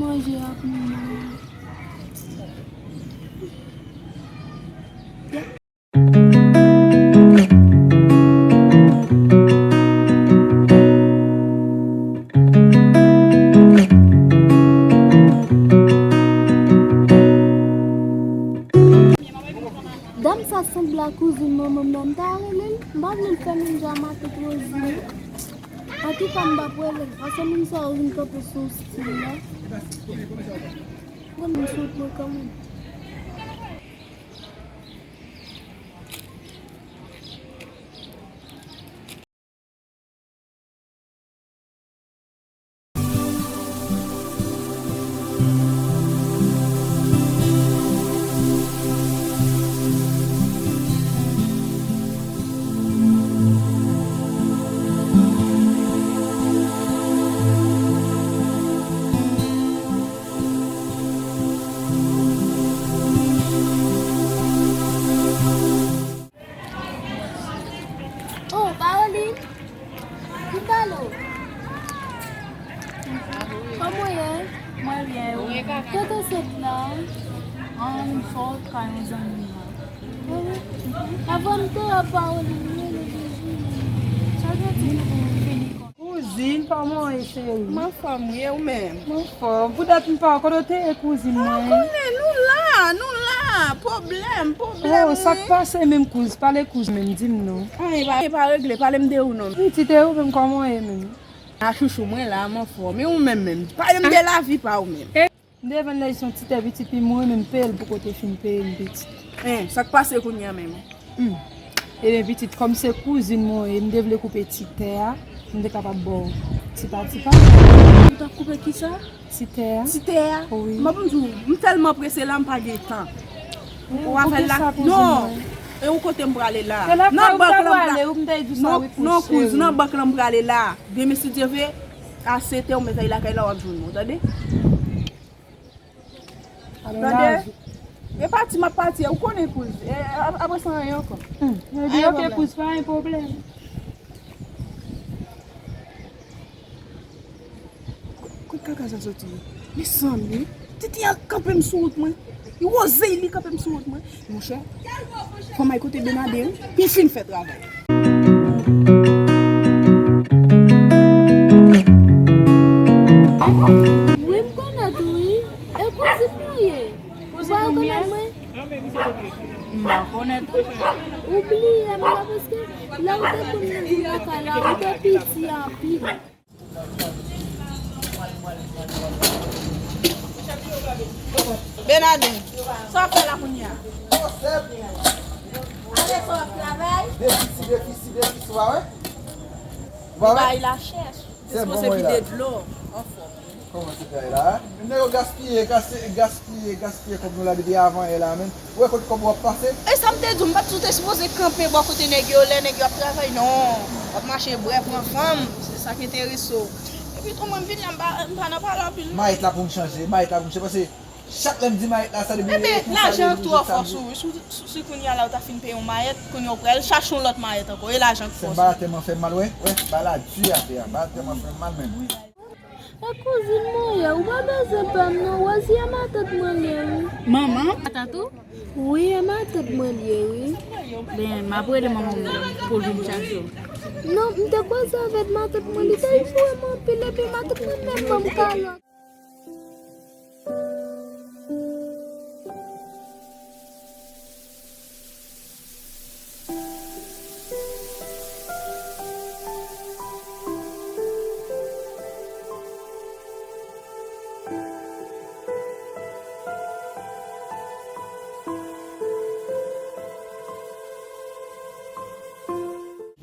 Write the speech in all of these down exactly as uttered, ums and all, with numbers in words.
Manje ak manman. Dam sa sanble ak kouzin manman m nan, m ta rele l, m pa vle l fè menm jan a matant Rosie. Antouka, m p ap rele l, paske moun sa yo vin kanpe sou stil la. Mwen, m sot mwen kanmenm. Oh, Paoline! Ki pale w? Kòman w ye? Mwen byen, e ou? Kote w sot la? An, m sot kay yon zanmi m nan. Ah wi? Avan m te wè Paoline, m rele Virginie. Sa gen ti nou pou fini kon. Kouzin, kòman w ye, cheri? M anfòm, wi, e ou menm? M anfòm. Pou dat m pa wè w, kote w te ye, kouzin mwen? Ou konnen, nou la, nou la. Pwoblèm, pwoblèm, wi. Oh, sa k pase menm, kouz? Pale kouz menm, di m non. Anyen pa, pa regle, pale m de ou non. Pitit, e ou menm, kòman w ye menm? A chouchou, mwen la, m anfòm. E ou menm menm? Pale m de lavi pa ou menm. M te vann lè yon ti tè pitit, pi mwen menm peye l pou kote fin peye m pitit. Hein, sa k pase kounye a menm? Hmm. Ebyen pitit, kòm se kouzin mwen ye, m te vle koupe ti tè a, m te kapab ba w ti pa ti pa. Ou t ap koupe kisa? Ti tè a. Ti tè a? Wi. M ap di w, m tèlman prese la, m pa gen tan. Ou a fè l la? Non. E ou kote m prale la? Nan bank lan m prale. Non, non, kouz, nan bank lan m prale la. Demen, si Dye vle, a sèt è, ou mèt al lakay la, w ap jwenn mwen, tande? Tande? E pati, m ap pati, ou konnen kouz. E, ap-, apre sa, anyen ankò. Hmm. Ebyen, ok, kouz, pa gen pwoblèm. Kot kaka sa soti ye? Mezanmi, titi a kanpe m sou wout mwen. Li woze, li kanpe m sou wout mwen. Monchè, fò m al kote Benade, wi, pou l fin fè travay. Wi, m konèt ou, wi. E kouzin mwen ye. Ou pa rekonèt mwen? M pa konèt ou. Ou bliye m la, paske lè ou te konn nan vil lakay la, ou te piti anpil. Benade, sa w ap fè la kounye a? Ale, sa w ap travay? Defisi, defisi, defisi, w a wè? W a wè? Bay la chèch. Dispoze vide dlo. Anfòm. Kòman se fè la? Nèg yo gaspiye, gas-, gaspiye, gaspiye kòb nou la depi avan yè la menm. Ou wè kote kòb ou ap pase? E sa m te di w, m pa t sou te sipoze kanpe bò kote nèg yo, lè nèg yo ap travay, non. W ap mache bwè, pran fanm, se sa k enterese w. Epi tou, mwen, m vin la, m pa, m pa nan pale anpil, non. Mayèt la pou m chanje, mayèt la pou m chanje, paske chak lè m di mayèt la, sa depi konsa, depi sa, depi sa. Ebyen, lajan twò fò sou, sou, sou, si kounye a la, ou ta fin peye yon mayèt, kounye a ou pral chache yon lòt mayèt ankò, e lajan k fò sou. Sèm, ba tèlman fè m mal, wè, wè, ba la di atè a, ba tèlman fè m mal menm. E kouzin mwen ye, ou pa bezwen pè m non, Rosie e matant mwen l ye wi. Manman? Matant ou? Wi, e matant mwen l ye wi. Ben, m ap rele manman m pou l vin chache w. Non, m te koze avèk matant mwen, li te joure m anpil, epi matant mwen menm ban m kalòt.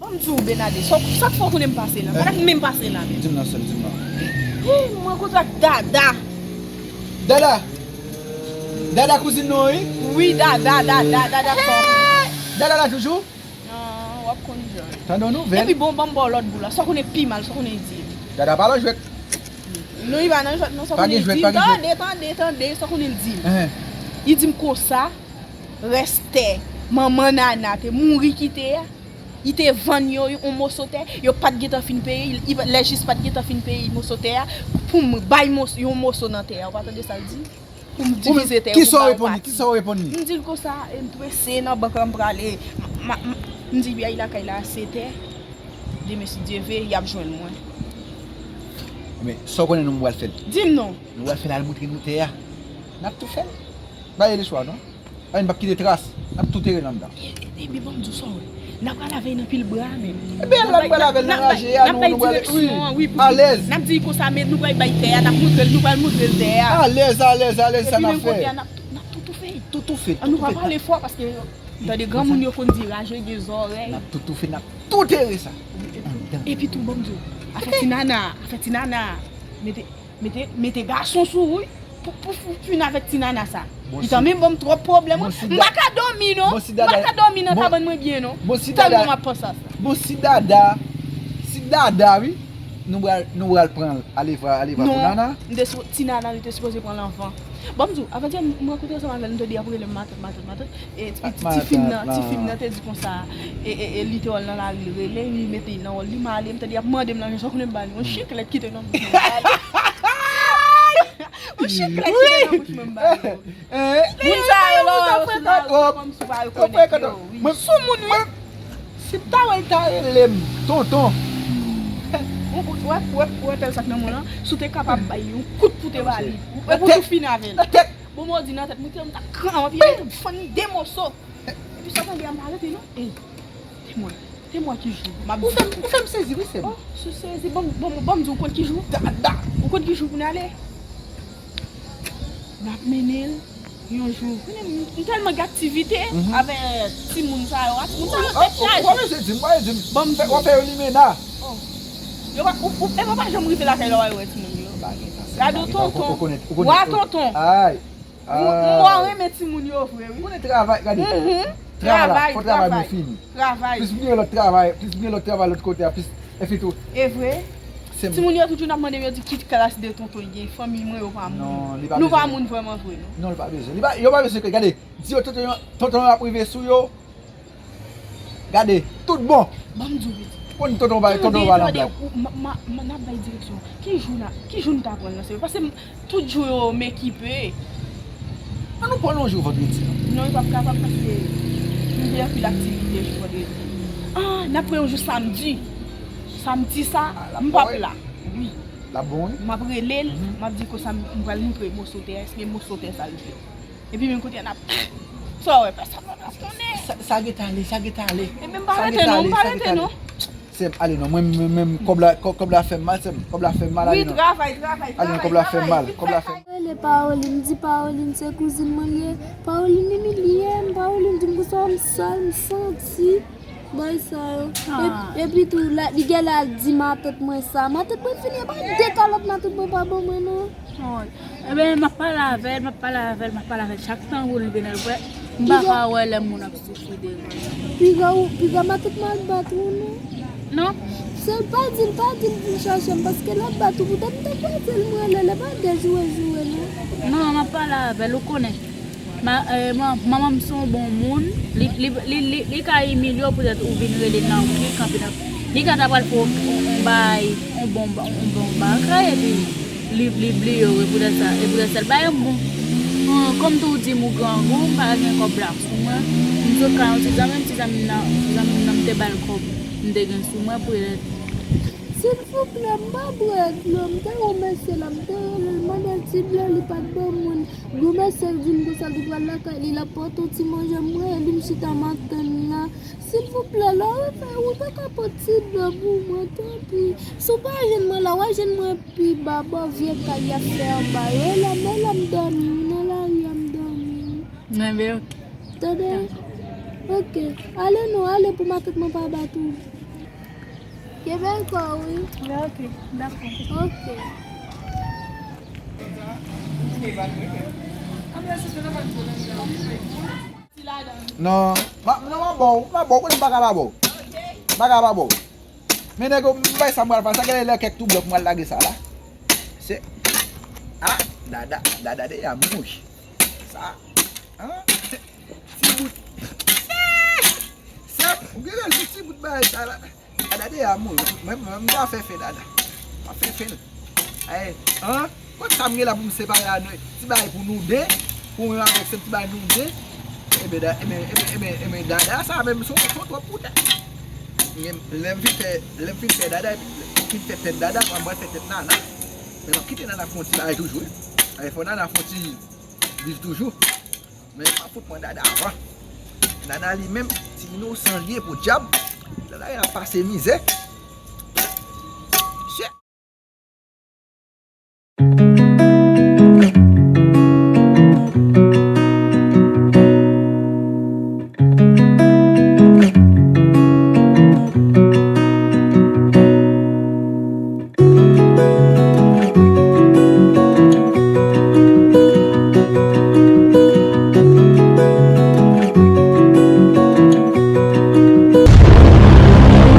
Ban m di w, Benade, sa, sa k fè w konnen m pase la? M pa t ap menm pase la menm. Di m nan, sè m, di m nan. Hi, mwen kontre ak Dada. Dada! Dada kouzin nou an, wi? Wi, Dada, Dada, Dada fò. Dada la toujou? Ah, w ap konn jan. Tande yon nouvèl. Epi bon, ban m ba w lòt bout la. Sa w konnen pi mal, sa w konnen l di m. Dada pa nan jwèt. Non, li pa nan jwèt, non, sa w konnen l di m. Tande, tande, tande, sa w konnen l di m. Li di m konsa, rès tè manman Nana te mouri kite a. Li te vann yo yon moso tè, yo pa t gentan fin peye, li, lè jis pa t gentan fin peye moso tè a, pou m bay mos- yon moso nan tè a. Ou pa tande sa l di? Pou m divize tè yo, pou m ba yo pati. Kisa w reponn li? M di l konsa, e m prese nan bank la, m prale. M, m, m di, "Byen, lakay la, se tè. Demen, si Dye vle, y ap jwenn mwen." Men, sa w konnen nou pral fè l? Di m non. Nou pral fè l al montre nou tè a. N ap tou fè l. Ba yo lechwa, non? Ay, n p ap kite tras. N ap tou tere l anndan. Epi, ban m di w sa w wè. N ap pral avè l nan pil bra menm. Ebyen, n ap pral avè l nan raje a, nou, nou pral, wi, alèz. N ap di l konsa, men nou pral bay tè a, n ap montre l, nou pral montre l tè a. Alèz, alèz, alèz, sa n ap fè. Epi menm kote a, n ap, n ap tou toufe. Tou toufe, tou toufe. An nou pa pale fò, paske tande granmoun yo konn di raje gen zòrèy. N ap tou toufe, n ap tou tere sa. Anndan. Epi tou, ban m di w, afè ti nana, afè ti nana. Mete Mete, mete gason sou ou, wi. Pou, pou, pou fin avèk ti nana sa. Li tanmen ban m twòp pwoblèm, wi. M pa ka dòmi, non. M pa ka dòmi nan kabann mwen byen, non. Tèlman m ap panse a sa. Bon, si Dada, si Dada, wi. Nou pral, nou pral pran l, ale va, ale va pou nana. Non, m te sou, ti nana, li te sipoze pran l anvan. Ban m di w, avantyè, m rankontre ansanm avè l, m tande y ap rele m matant, matant, matant. E ti, ti, ti fi m nan, ti fi m nan te di konsa, e, e, e li te wè l nan lari, l rele, li mete l nan wòl li, m ale, m tande y ap mande m lajan, sa w konnen m ba li yon chiklèt ki te nan bouch mwen, m ba li. Yon chiklèt ki te nan bouch mwen, m ba li. Moun sa yo la, yo sou la, yo kòmsi w pa rekonèt yo, wi. Sou moun, wi. Si m ta wè l ta rele m tonton. Ou, ou, ou wè, ou wè, ou wè pèl sa k nan men w lan, si w te kapab bay yon kout pou te ba li. Ou, ou tou fin avè l. Nan tèt. Bon, mwen di nan tèt mwen, te, mwen ta kran, mwen pi fann de moso. Epi sa tande a, m pa rete non. E, temwen, temwen ki jou. M ap Ou fè m, ou fè m sezi, wi, sè m. Oh, sou sezi, bon, bon, bon, m di w konn ki jou. Dada. Ou konn ki jou pou n ale? N ap mennen l yon jou. Konnen m, m tèlman gen aktivite avèk timoun sa yo, a, timoun sa yo tèt chaje. Ou pa bezwen di m, ou pa bezwen di m. Bon, m di w. W ap fè yo limena. Oh. Yo pa, ou, ou, e mwen pa janm rive lakay la, w al wè timoun yo. Gade w tonton. Ou konnen, ou konnen. Wa tonton. Ay. M, m wè renmen timoun yo vre, wi. Konnen travay, gade. Travay la, fò travay mwen fini. Travay. Plis m gen lòt travay, plis m gen lòt travay lòt kote a, plis, epi tou. E vre? Timoun yo toujou ap mande m, yo di, "Ki klas de tonton l gen?" Fanmi mwen, yo pa moun. Non, li pa bezwen. Nou pa moun vrèman vre, non. Non, li pa bezwen. Li pa, yo pa bezwen ke, gade, di yo tonton yo, tonton yo ap rive sou yo. Gade, tout bon. Ban m di w, pitit. Konn tonton bay, tonton bay nan blag. Tande, tande, ou, m, m, m, n ap bay direksyon. Ki jou n a, ki jou n ta pran l nan seri? Paske m, tout jou yo m ekipe. An nou pran l yon jou vandredi, non? Non, li p ap kapab paske m gen anpil aktivite jou vandredi. Ah, n ap pran yon jou samdi. Samdi sa, m p ap la. Wi. L ap bon, wi? M ap rele l, m ap di konsa m, m pral montre moso tè, èske moso tè sa l fè. Epi menm kote a n ap, sa w wè, pèsonn pa konnen. Sa, sa gentan ale, sa gentan ale. Ebyen, m pa rete non, m pa rete non. Sè m, ale non, mwen menm, menm, kòb la, kò-, kòb la fè m mal, sè m, kòb la fè m mal, ale non. Wi, travay, travay, travay, travay, vit, travay. Kòb la fè m mal, kòb la fè m mal. Rele Paoline, di Paoline se kouzin mwen l ye. Paoline imilye m, Paoline di m konsa m sèl, m santi. Bay sa yo. Ah. E-, epi tou, la, li gen lè al di matant mwen sa. Matant mwen fini, e pa de kalòt matant mwen pa ban mwen, non. Woy. Ebyen, m ap pale avè l, m ap pale avè l, m ap pale avè l. Chak tan pou l vin al wè, m pa ka wè lè moun ap soufri devan l. Piga ou, piga matant mwen al bat ou, non? Non. Se pa di l, pa di l vin chache m, paske l ap bat ou, poutèt m te kwaze l, m rele l, e pa de joure, joure, non. Non, m ap pale avè l, ou konnen. Ma, eh, ma, manman m se yon bon moun. Li, li, li, li, li ka imilye w poutèt ou vin rele l nan ri, kanpe nan, li ka ta pral fè w yon, yon bagay, yon bon, yon bon bagay, epi li, li bliye w, e poutèt sa, e poutèt sa, l pa yon bon. Hum, kòm tou w di m ou grangou, m pa gen kòb la sou mwen. M sot ka yon ti zanmi m, ti zanmi m nan, ti zanmi m nan, m te ba l kòb m te gen sou mwen pou l. Silvouplè, m pa bwè dlo, m te remèsye l, m te rele l, mande l ti dlo, li pa t ban mwen. Gwo mesye di m konsa li pral lakay li, l ap pote yon ti manje, m rele li, m chita m ap tann la. Silvouplè, lè w rive, ou ta ka pote ti dlo pou mwen, tanpri. Si w pa jwenn mwen la, w a jwenn mwen pi ba, bò vye kay y ap fè anba yo. E la, men la m dòmi, wi, nan lari a m dòmi, wi. Enben, oke. Tande? Dakò. Oke. Ale non, ale pou matant mwen pa bat ou. Kenbe kò w, wi. Oke, dakò. Oke. Non, ma, non, m a ba w, m a ba w, konnen m pa ka pa ba w. M pa ka pa ba w. Men nèg yo, m bay sa m pral fè, sa genlè lè kèk tou blòk m pral lage sa la. Se, ah, dada, dada de ya mouch. Sa, ah, se, ti bout. Se, Ou gen rezon, ti bout bagay sa la. Dada de amour. Mwen, mwen, mwen pa fè fè dada. Pa fè fè l. Ay, an? Mwen sa m gen la pou m separe a nou. Ti bagay pou nou de. Pou mwen avèk se ti bagay nou de. Ebe, da, ebe, ebe, ebe, ebe, dada sa menm son, son twòp pou tèt. Lè m fin fè, lè m fin fè dada, m fin fè tèt dada, mwen mwen fè tèt nana. Men m ap kite nana fè yon ti bagay toujou, wi. Ay, fò nana fè yon ti viv toujou. Men pa fout mwen dada avan. Nana li menm, ti inosan li ye pou dyab. Dada la pase mizè.